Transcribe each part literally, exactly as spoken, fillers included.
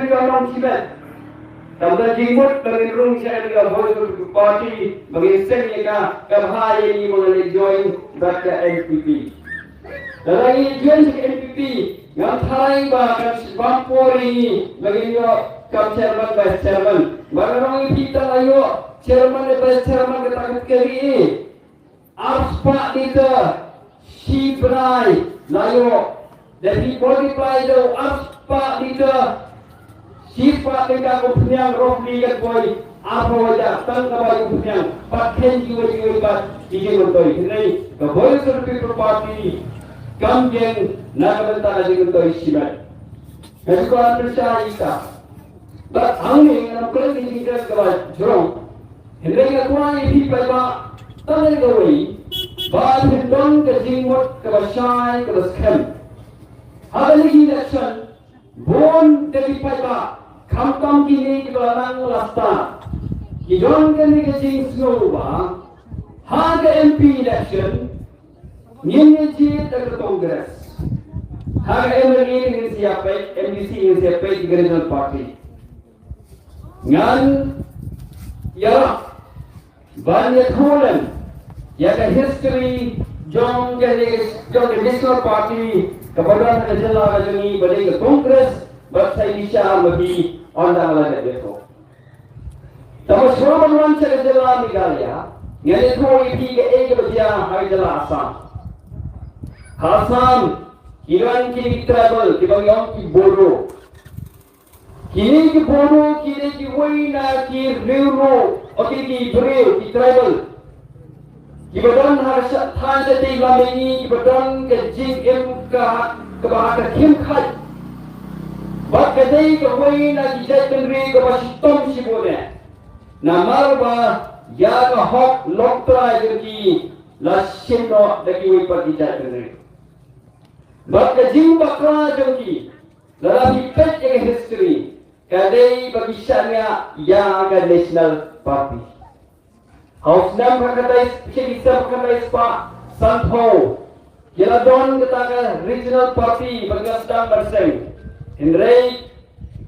ka long shimet. Kam don jingmut ba ngin rung sha ka Voice of the People Party ba ngin seng ïa ka, ka bha ïa ngi ba ngin join bad ka N P P. Lada ngi join sha ka N P P, ngam tharai ba kan bam por ïa ngi ba ngin ïoh kam chairman, vice chairman. Ba nga ong ïa phi, tang la ïoh chairman ne vice chairman kata ka ri, arspah litre shi bnai la ïoh. Da phi multiply da u arspah litre shispah tyngka ka umphniang, roughly kan poi arphew hajar tang ka bai umphniang. Pat khein kiwei kiwei pat ki jingmyntoi. Hynrei ka Voice of the People Party kam ïeng na ka bynta ka jingmyntoi shimet. Nga shu kwah pynshai ïa ka. Bad hangne ngam kren ïa ka jingkren kaba jrong. Hynrei nga kwah ïa phi paidbah tang ïa kawei, ba phin don ka jingmut kaba shai kaba skhem. Ha kane ka election, bun ka jingpaidbah, khamtam kine kiba la nang la stad, ki don kane ka jingsngew ba ha ka M P election ngin ïa jied da ka Congress. Ha ka M L A ngin sa ïa peit, M D C ngin sa ïa peit da ka Regional Party. Ngan ïarap ban ïathuh lem ïa ka history jong ka, jong ka National Party kaba don ha ka jylla ka jong ngi, ba dei ka Congress, bad sa ïa bishar ma phi ynda la dep ïathuh. Tangba shuwa ban wan sha ka jylla Meghalaya, ngan ïathuh ïa phi kaei kaba jia ha ka jylla Assam. Ha Assam ki don ki tribal, kiba ngi ong ki Bodo. Kine ki Bodo ki dei kiwei na ki riewruh, o ki, ki briew, ki tribal, kiba don ha sha, thaiñ shatei lam mihngi, kiba don ka jingim ka, kaba ha ka khim khat. Bad ka dei kawei na ki jaitbynriew kaba shitom shibun eh. Namar ba ïa ka hok longtrai jong ki la shim noh da kiwei pat ki jaitbynriew. Bad ka jingbakla jong ki, lada phi peit ïa ka history, ka dei ba ki shaniah ïa ka National Party. Ha u snem khatkhyndai, shi snem khatkhyndai spah sanphew, ki la don kata ka Regional Party ba ki la sdang ban seng. Hynrei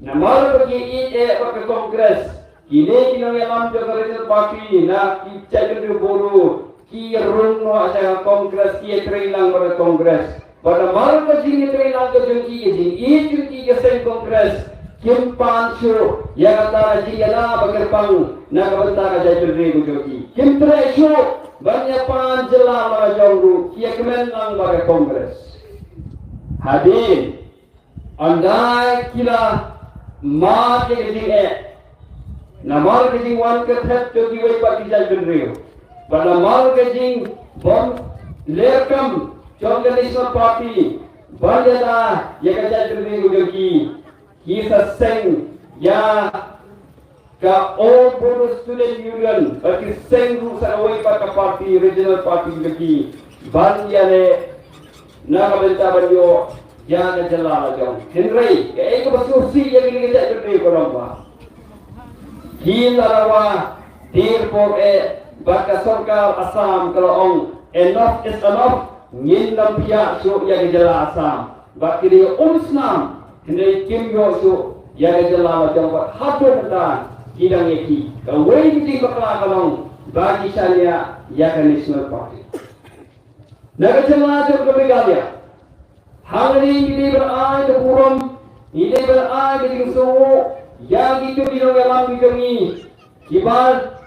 namar ba ki ïeit eh bad ka Congress, kine ki nongïalam jong ka Regional Party na ki jaitbynriew Bodo ki rung noh sha ka Congress, ki ïatrei lang bad ka Congress. Bad namar ka jingïatrei lang ka jong ki, ka jingïeit jong ki ka seng Congress, kim pan shuh ïa kata ka jingïada ba kyrpang na ka bynta ka jaitbynriew ka jong ki. Kim treh shuh ban ïa pan jylla la jong ruh, ki ïa kmen lang bad ka Congress. Hadien ynda ki la mad ïa ka jingeh namar ka jingwan kyrteng jong kiwei pat ki jaitbynriew, bad namar ka jingbym leh kam jong ka National Party ban ïada ïa ka jaitbynriew jong ki, ki sa seng ïa ka All Bodo Student Union, bad ki seng ruh sa kawei pat ka party, regional party jong ki, ban ïaleh na ka bynta ban ïoh ïa ka jylla la jong. Hynrei kaei kaba sngewsih ïa kine ki jaitbynriew ka long ba ki la dawa, dei por eh ba ka sorkar Assam ka la ong enough is enough, ngin ym pynïaid shuh ïa ka jylla Assam. Bad ki dei um snam, hynrei kim ïoh shuh ïa ka jylla la jong, bad haduh mynta ki dang ïa ki. Kawei ka jingbakla ka long ba ki shaniah ïa ka National Party. Na ka jylla jong ka Meghalaya, hangne ngi dei ban ai ka burom, ngi dei ban ai ka jingsngewnguh ïa kito ki nongïalam ki jong ngi kiba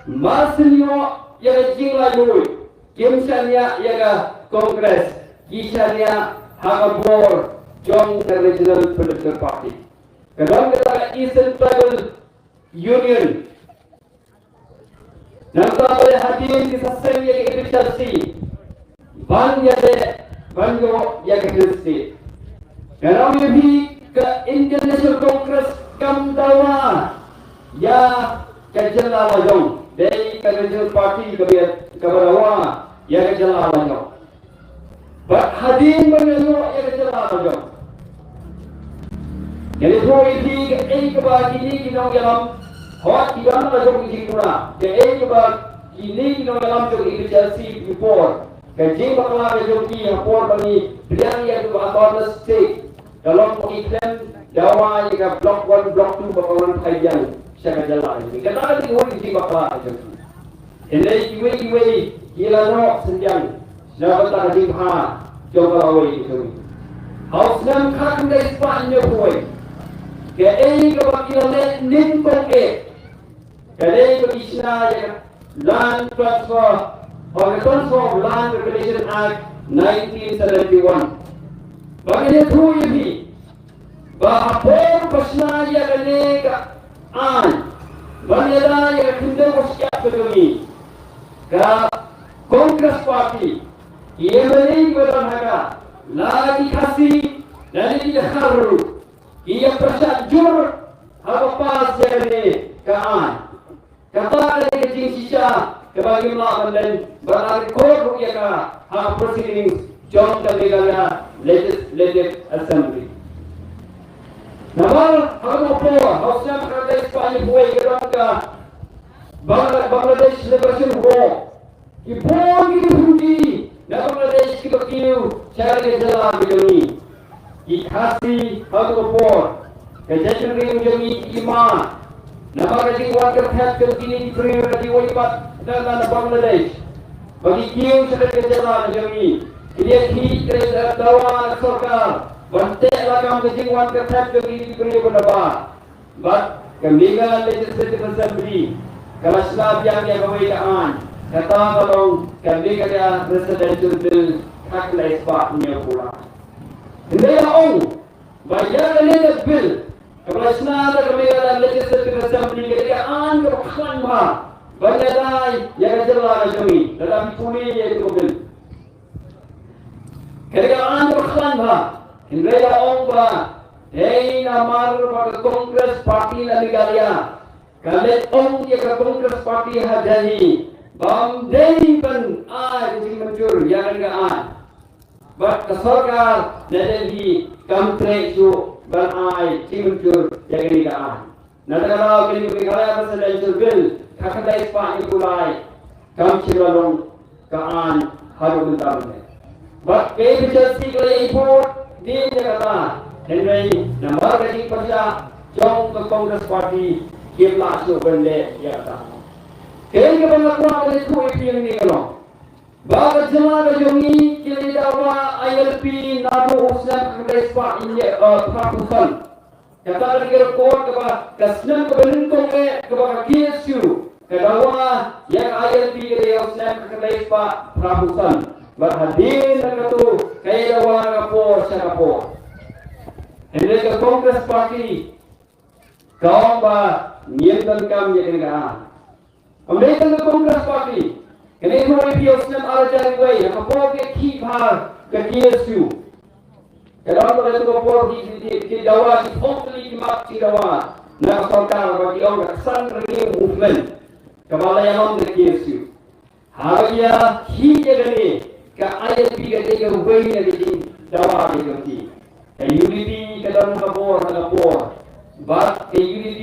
mar sien ïoh ïa ka jinglaitluid, kim shaniah ïa ka Congress, ki shaniah ha ka bor jong ka Regional Political Party. Ka don kata ka Eastern Tribal Union. Nangta ba hadien ki sa seng ïa ka A P H L C ban ïaleh ban ïoh ïa ka Hill State. Ngan ong ïa phi, ka Indian National Congress kam dawa ïa ka jylla la jong. Dei ka Regional Party kaba, kaba dawa ïa ka jylla la jong. Bad hadien ba ngi ïoh ïa ka jylla la jong, ngi la ïoh ïa kaei kaba kine ki nongïalam, hooid ki don la jong ki jingpura, kaei kaba kine ki nongïalam jong A P H L C ki por, ka jingbakla ka jong ki ha por ba ngi pdiang ïa ka autonomous state. Ka long ba ki khlem dawa ïa ka block one, block two, ba ka wan phai biang sha ka jylla. Kata ka dei ka jingbakla ka jong ki. Hynrei kiwei kiwei ki la noh synñiang na ka bynta ka jingbha jong ka lawei ka jong ngi. Ha u snem khatkhyndai spah hynñiewphew wei, kaei kaba ki la leh nyngkong eh, ka dei ba ki shna ïa ka Land Transfer, or the Transfer of Land Regulation Act nineteen seventy-one. Ba ngan ïathuh ïa phi ba ha por ba shna ïa kane ka aiñ, ban ïada ïa ka khyndew ka shyiap ka jong ngi, ka Congress Party, ki M L A kiba don ha ka, la ki Khasi, la ki Dkhar ruh, ki ïa pyrshah jur haba pass ïa kane ka aiñ. Kata ka dei ka jingshisha kaba ngim lah ban len, ba la record ruh ïa ka ha proceedings jong ka Meghalaya Legislative Assembly. Namar ha kano ka por, ha u snem khatkhyndai spah hynñiewphew wei, ka don ka Bangla-, Bangladesh Liberation War. Ki bun ki refugee na Bangladesh kiba kiew sha ka jylla ka jong ngi. Ki Khasi ha kano ka por, ka jaitbynriew jong ngi ki mad. Namar ka jingwan kyrteng jong kine ki briew na kiwei pat na, na, na Bangladesh, ba ki kiew sha ka jylla ka jong ngi, ki dei ki, ki dei dawa na sorkar ban teh lakam ka jingwan kyrteng jong kine ki briew ba na ba. Bad ka Meghalaya Legislative Assembly ka la shna biang ïa kawei ka aiñ, kata ka long ka Meghalaya Residential Bill khatkhyndai spah hynñiewphew lai. Hynrei la ong ba ïa kane ka bill kaba la shna da ka Meghalaya Legislative Assembly ka dei ka aiñ kaba khlaiñ bha ban ïada ïa ka jylla ka jong ngi. Lada phi pule ïa kane ka bill, ka dei ka aiñ kaba khlaiñ bha. Hynrei la ong ba, hei, namar ba ka Congress Party na Meghalaya ka leit ong ïa ka Congress Party ha Delhi ba ym dei ban ai ka jingmynjur ïa kane ka aiñ. Bad ka sorkar na Delhi kam treh shuh ban ai jingmynjur ïa kane ka aiñ. Na kata ka daw kane ka Meghalaya Residential Bill khatkhyndai spah hynñiewphew lai kam shym la long ka aiñ haduh mynta mynne. Bad ka APHLC ka la ïa vote dien ïa kata, hynrei namar ka jingpyrshah jong ka Congress Party kim lah shuh ban leh ïa kata. Kaei kaba nga kwah ban ïathuh ïa phi hangne ka long ba ka jylla ka jong ngi ki la dawa ILP naduh u snem khatkhyndai spah hynñiew, eh, phraphew san. Kata ka dei ka record kaba, ka snem kaba nyngkong eh kaba ka KSU ka dawa ïa ka ILP ka dei ha u snem khatkhyndai spah phraphew san. Bad hadien kata ka ïa dawa na ka por sha ka por. Hynrei ka Congress Party ka ong ba ngim donkam ïa kane ka aiñ. Ym dei tang ka Congress Party. Kane ka ILP ha u snem ar hajar wei, ha ka por ka khih bha ka KSU, ka dang ka dei ka por ki, ki, ki, ki dawa, ki ong tylli ki mat ki dawa na ka sorkar ba ki ong ka Kisan Renew Movement, kaba la ïalam da ka KSU. Haba ïa khih ïa kane ka ILP ka dei kawei na ka jingdawa ka jong ki. Ka UDP ka don ha ka bor ha ka bor. Bad ka UDP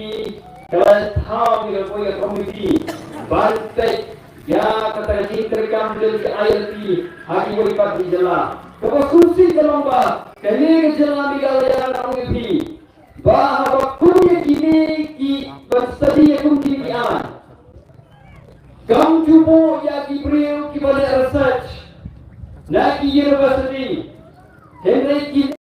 ka la thaw ïa ka, ïa ka komiti ban peit ïa kata ka jingtreikam jong ka ILP ha kiwei pat ki jylla. Kaba sngewsih ka long ba kane ka jylla Meghalaya, nga ong ïa phi, ba haba kum ïa kine ki ban study ïa kum kine ki aiñ, kam ju buh ïa ki briew kiba leh research na ki university. Hynrei kine